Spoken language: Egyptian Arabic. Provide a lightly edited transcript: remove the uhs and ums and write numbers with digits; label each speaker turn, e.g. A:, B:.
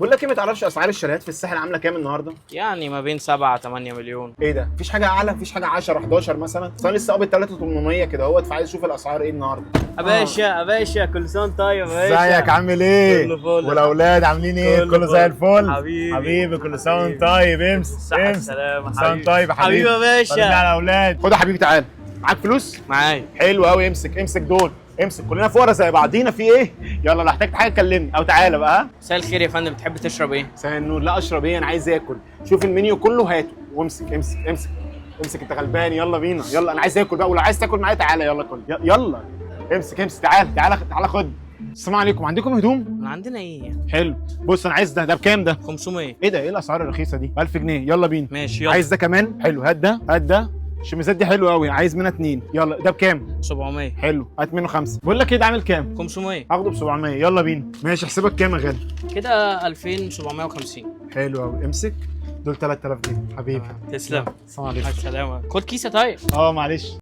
A: بقول لك ايه، ما تعرفش اسعار الشاليهات في الساحل عامله كام النهارده؟
B: يعني ما بين 7 8 مليون.
A: ايه ده؟ مفيش حاجة اعلى؟ مفيش حاجة 10 11 مثلا؟ اصل انا لسه قابض 3800 كده اهوت، فعايز اشوف الاسعار ايه النهارده.
B: يا باشا يا باشا، كل سنة وانت طيب يا باشا.
C: ازيك عامل ايه؟
B: كله فل.
C: والاولاد عاملين ايه؟
B: كله
C: كله زي
B: فل.
C: الفل.
B: حبيبي.
C: حبيبي كل سنة وانت
B: حبيبي.
C: طيب. امسك
B: الصحة
C: امسك.
B: السلامة.
C: كل سنة وانت طيب يا حبيبي.
B: حبيبي يا باشا.
C: سلمي على الاولاد.
A: خد يا حبيبي تعالى، معاك فلوس؟
B: معايا.
A: حلو قوي. امسك امسك دول، امسك. كلنا فقراء زي بعضينا، في ايه؟ يلا لو احتجت حاجة كلمني او تعالى بقى. ها؟
B: مساء الخير يا فندم، تحب تشرب ايه؟
A: مساء النور. لا اشرب ايه، انا عايز اكل. شوف المنيو كله هاته وامسك امسك امسك امسك. انت غلبان. يلا بينا، يلا انا عايز اكل بقى، ولو عايز تاكل معايا تعالى يلا كل. يلا امسك امسك، تعالى تعالى تعالى خد. السلام عليكم، عندكم هدوم؟
B: احنا عندنا ايه؟
A: حلو. بص انا عايز ده. ده بكام ده؟
B: 500.
A: ايه ده؟ ايه الاسعار الرخيصة دي؟ 1000 جنيه. يلا بينا.
B: ماشي يلا.
A: عايز ده كمان. حلو، هات ده هات ده. الشميزات دي حلوة قوي، عايز منها اتنين. يلا ده بكام؟
B: 700.
A: حلو، هات منه خمسة. بقول لك ايه، ده عامل كام؟
B: 500.
A: هاخده ب 700. يلا بينا. ماشي، حسابك كام يا غالي؟
B: كده 2750.
A: حلو قوي. امسك دول 3000 جنيه حبيبي.
B: تسلم.
A: السلام عليكم.
B: مع السلامة. خد كيسة طيب.
A: اه معلش.